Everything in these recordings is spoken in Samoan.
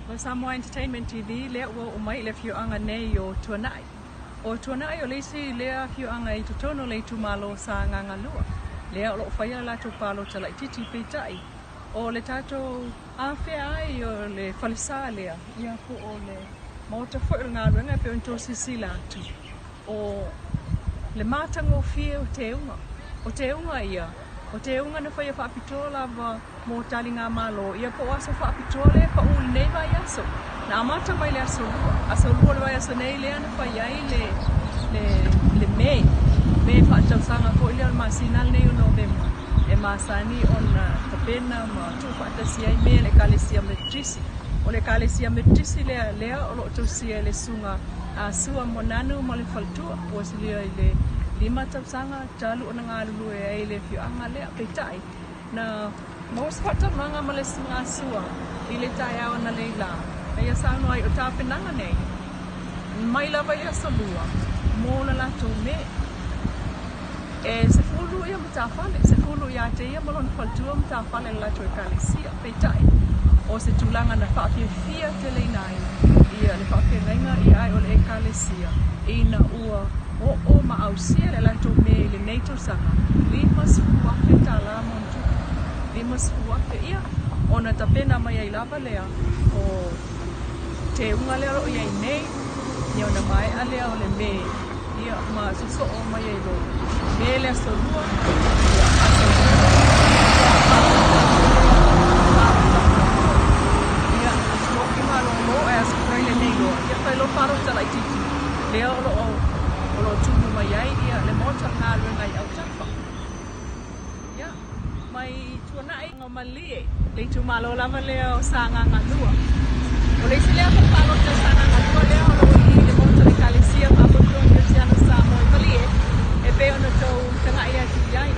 O Samoa Entertainment TV lea ua oo mai i le afioaga nei o Tuanai. O Tuanai o le isi lea afioaga i totonu o le itumalo o Sagaga 2, lea o lo o faia le latou palota laitiiti. Peitai, o le tatou afea ai o le falesa lea, ia po o le maota foi o le galuega e pei ona outou silasila atu, o le matagofie o teuga. O teuga ia, o teuga na faia faapitoa lava mo taligamalo, ia po o aso faapitoa lea e pau i lenei vaiaso. Na amata mai le aso lua, aso lua o le vaiaso nei lea na fai ai le, le, le Me, Me faaletausaga foi lea o le masina lenei o Novema, e masani ona tapena ma tuufaatasi ai me a le Ekalesia Metotisi. O le Ekalesia Metotisi lea, lea o lo o tausia e le Susuga a Sua Moananu ma le faletua, ua silia i le 5 tausaga talu ona galulue ai i le afioaga lea. Peitai, na maua se faataumaga ma le Susuga a Sua i le taeao analeila, na ia saunoa ai, o tapenaga nei, mai lava i le aso lua mo le latou me. E 10 ia matafale, 10 ia te ia ma lona faletua matafale a le latou Ekalesia. Peitai, o se tulaga na faafiafia teleina ai ia le faafeagaiga ia ae o le Ekalesia ina ua oo ma ausia le latou me i lenei tausaga, $50,000 ma ona tupu, 50,000 ia ona tapena mai ai lava lea o teuga lea o lo o i ai nei, ia ona maea lea o le me ia ma sosoo mai ai loa me le aso lua, ia aso tolu, ia palota palota muamua, ia oki malolo ae aso Faraile nei loa, ia fai loa palota laitiiti lea o lo o tumu mai ai ia le Maota o le galuega i autafa. Ia, mai Tuanai Malie, le itumalo lava lea o Sagaga 2. O le isi lea fale palota o Sagaga 2 lea o lo o i i le Maota o le Ekalesia Faapotopotoga Kerisiano o Samoa i Malie, e pei ona outou tagai atu i ai.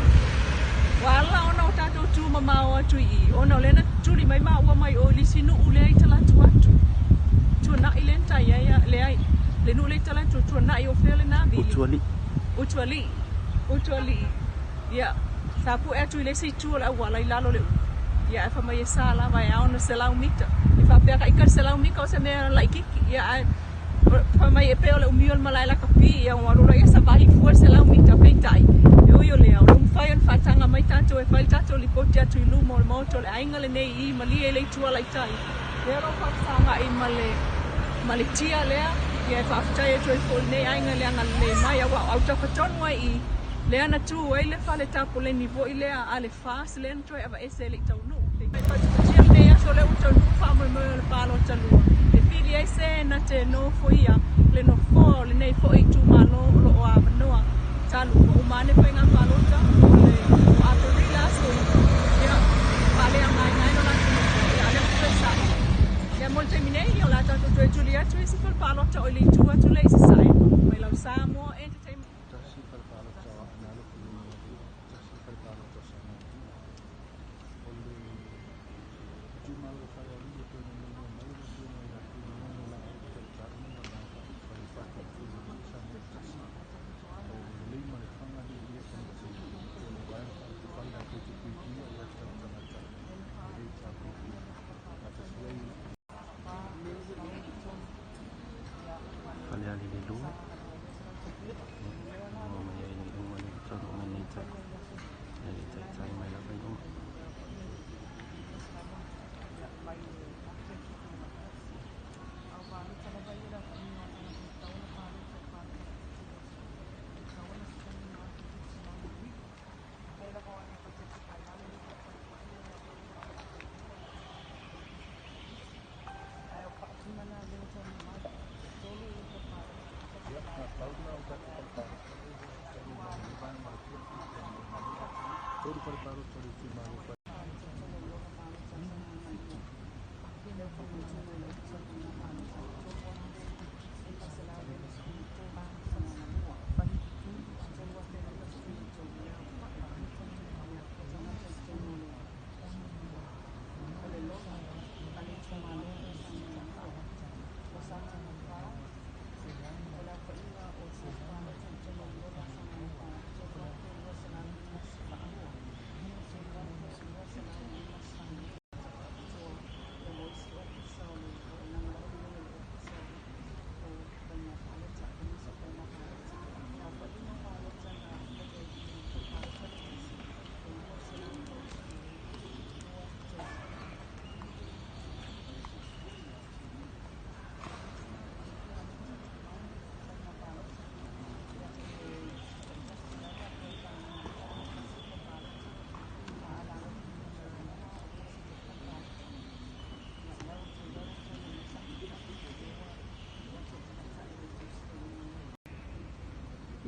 Ua ala ona o tatou tu mamao atu i i, ona o lea na tuli mai maua mai o i le isi nuu lea i talaatu atu. Tuanai lea na tai ai, leai, le nuu lea i talaatu o Tuanai o fea lena vili? Utualii. Utualii. Utualii. Ia, sa pue atu i le isi itu o le auala i lalo o le ulu. Ia, ae fai mai e sa lava e ao ona 100 mita. E faapea ka ika le 100 mita o se mea laitiiti. Ia, ae fai mai e pei o le umi o le malae lakapi. Ia, ua alu loa ia savali fua le 100 mita. Peitai, e ui o lea, o lo o mafai ona faataga mai tatou e fai le tatou lipoti atu i luma o le maota o le aiga lenei i Malie i le itu ala i tai. Lea o lo o faafesagai ma le ma le tia lea. Ia, e faafetai atu ai foi i lenei aiga i le agalelei mai, aua o autafa tonu ai i Lea na tu ai le fale tapoleni foi lea a le FAS lea na toe aveese e le i taunuu. E patipatia lenei aso lea ua taunuu faamoemoe o le palota lua e pili ai se na te nofoia le nofoa o lenei foi itumalo o lo o avanoa talu ua uma ane faiga palota o le o Aperila aso 9 ia faaleaogaina ai lo latou nofoa ia a lea ua toe saili. Ia mo le taimi nei ia o le a tatou toe tuli atu isi fale palota o i le itu atu lea i Sasae mai lau Samoa Entertainment. Tasi fale palota o Aana Alofi Nu.2, tasi fale palota o Sagaga 2. O le itumalo o Falealili e pei ona muamua mai le Afioga ia Tuileono Laai Talitauna ma le Faleifatu Tuileono sa 1. O Lelei ma Lefaga le ia Komiti o le Vaega Faaupufai latou te puipuia aia tatau a tagata e le HRPP. Gafatia ai Falealili 2. Maua mai ai i luma le taunuuga nei e le taitai mai lava i luma. Tolu fale palota o le itumalo o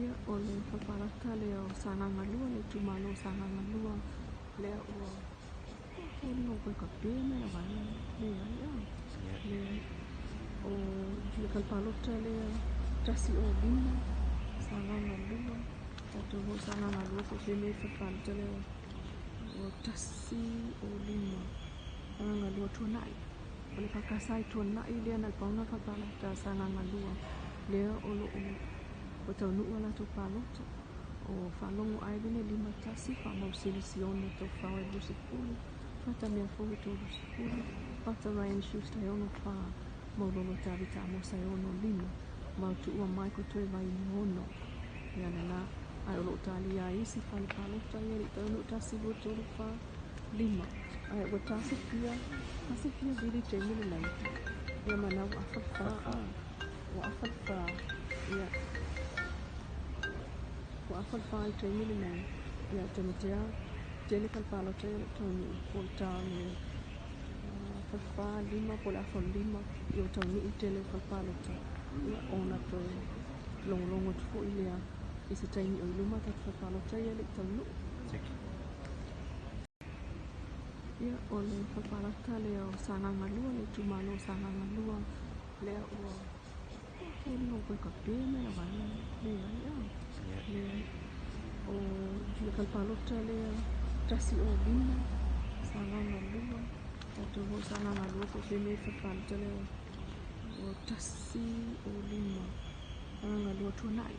Ia, o le fale palota lea o Sagaga 2, le itumalo o Sagaga 2 lea ua foliga ua toe tape mai le vaega lea. Leai a. Leai. O le fale palota lea 105 Sagaga 2, tatou o i Sagaga 2 po o fea mea e i ai le fale palota lea o 105 Sagaga 2 Tuanai. O le EFKS i Tuanai lea na o le pau lena o le fale palota a Sagaga 2 lea o lo o ua taunuu a latou palota. O Faalogo Aevene 51, Faamau Sili Sione Tofao e 20, Fata Meafoe 30, Fata Ryan Schuster e 64, Maulolo Tavita Amosa e 65, Maotuua Michael Toe Vaini 6. Ia lena, ae o lo o talia ai isi fale palota ia e le i taunuu 1, 2, 3, 4, 5. Ae ua tasifia, tasifia vili i taimi lenei. Ia ma na ua afa le fa, a. Ua afa le fa, ia. Ua afa le fa i le taimi lenei. Ia, Timotea, tele fale palota ia o lo o taunuu po o le ta o le fale fa, lima po o le afa o le lima ia ua taunuu le tele o fale palota. Ia, ona toe logologo atu foi lea i se taimi o i luma tatou fale palota ia e le i taunuu. Ia, o le fale palota lea o Sagaga 2, le itumalo o Sagaga 2 lea ua foliga ua toe tape mai le vaega lea. Leai a. Leai. O le fale palota lea 105 Sagaga 2, tatou o i Sagaga 2 po o fea mea e i ai le fale palota lea o 105 Sagaga 2 Tuanai.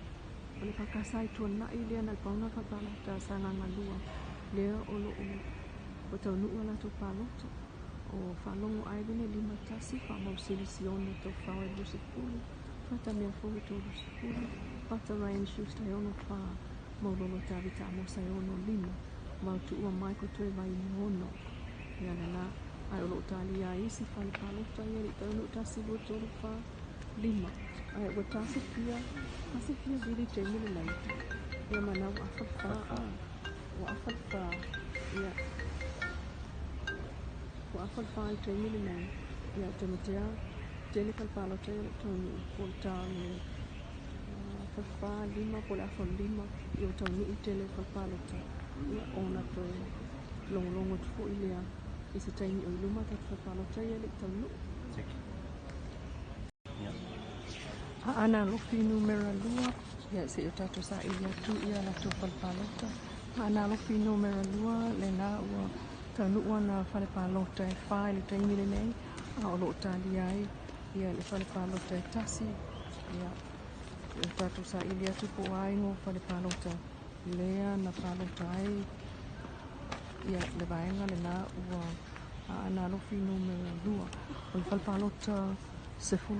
O le EFKS i Tuanai lea na o le pau lena o le fale palota a Sagaga 2 lea o lo o ua taunuu a latou palota. O Faalogo Aevene 51, Faamau Sili Sione Tofao e 20, Fata Meafoe 30, Fata Ryan Schuster e 64, Maulolo Tavita Amosa e 65, Maotuua Michael Toe Vaini 6. Ia lena, ae o lo o talia ai isi fale palota ia e le i taunuu 1, 2, 3, 4, 5. Ae ua tasifia, tasifia vili i taimi lenei. Ia ma na ua afa le fa, a. Ua afa le fa, ia. Ua afa le fa i le taimi lenei. Ia, Timotea, tele fale palota ia o lo o taunuu po o le ta o le fale fa, lima po o le afa o le lima ia ua taunuu le tele o fale palota. Ia, ona toe logologo atu foi lea i se taimi o i luma tatou fale palota ia e le i taunuu. Aana Alofi numera 2, ia se i o tatou saili atu ia latou fale palota. Aana Alofi numera 2, lena ua taunuu ana fale palota e 4 i le taimi lenei, a o lo o talia ai ia le fale palota e 1. Ia, se i o tatou saili atu po o a igoa o fale palota lea na palota ai ia le vaega lena ua Aana Alofi numera 2. O le fale palota 14,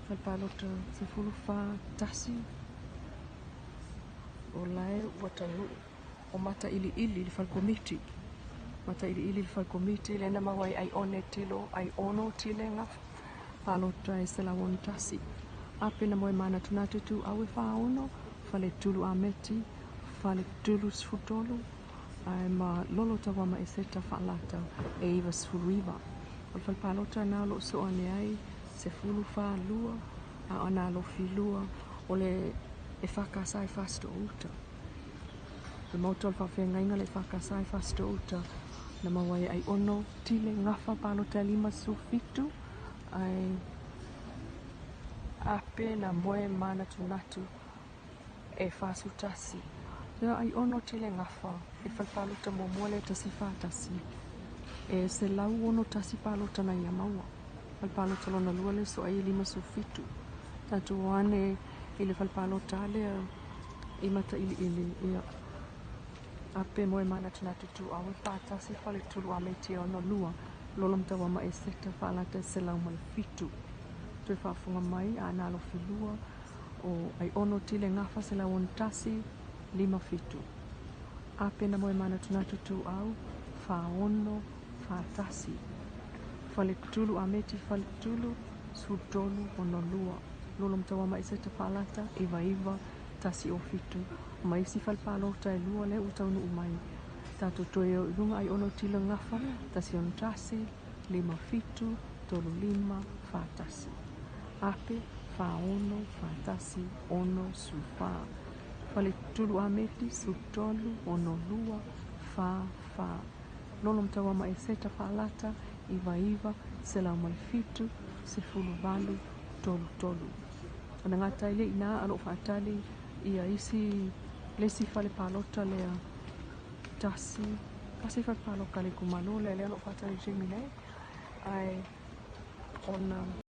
fale palota 14 tasi, o lae ua taunuu o Matailiili le fale komiti. Matailiili le fale komiti lea na maua ai Aione tilo Aiono tile gafa palota e 161. Ape na moe manatunatu tu aue 46 fale tulu ameti fale tulu 13 ae ma lolo tauama eseta faalata e 99. O le fale palota na o lo o soo ane ai 14 2 a o Aana Alofi 2 o le EFKS e Fasitoo-uta. O le maota o le faafeagaiga le EFKS e Fasitoo-uta na maua ai Aiono tile gafa palota e 57 ae ape na moe manatunatu e 41. Ia Aiono tile gafa i le fale palota muamua lea 141 e 161 palota na ia maua. Fale palota lona lua lea soa ai e 57. Tatou o ane i le fale palota lea i Matailiili ia ape moe manatunatu tu aue 41 fale tulu ameti e 62 lolo ma tauama eseta faalata e 107. Toe faafofoga mai Aana Alofi 2 o Aiono tile gafa 161 57. Ape na moe manatunatu tu au 46 41. Fale tulu ameti fale tulu 13 62. Lolo ma tauama eseta faalata 99 107. Ma isi fale palota e 2 lea ua taunuu mai. Tatou toe o i luga Aiono tile gafa 161 57 35 41. Ape 46 1 14. Faletulu Ameti 13 62 4 4. Lolo Mataua-ma-Eseta Faalata 99 107 18 33. Ona gata ai lea i ina a o lo o faatali ia isi le isi fale palota lea tasi tasi fale paloka a le itumalo lea lea o lo o faatali i le taimi nei ae ona.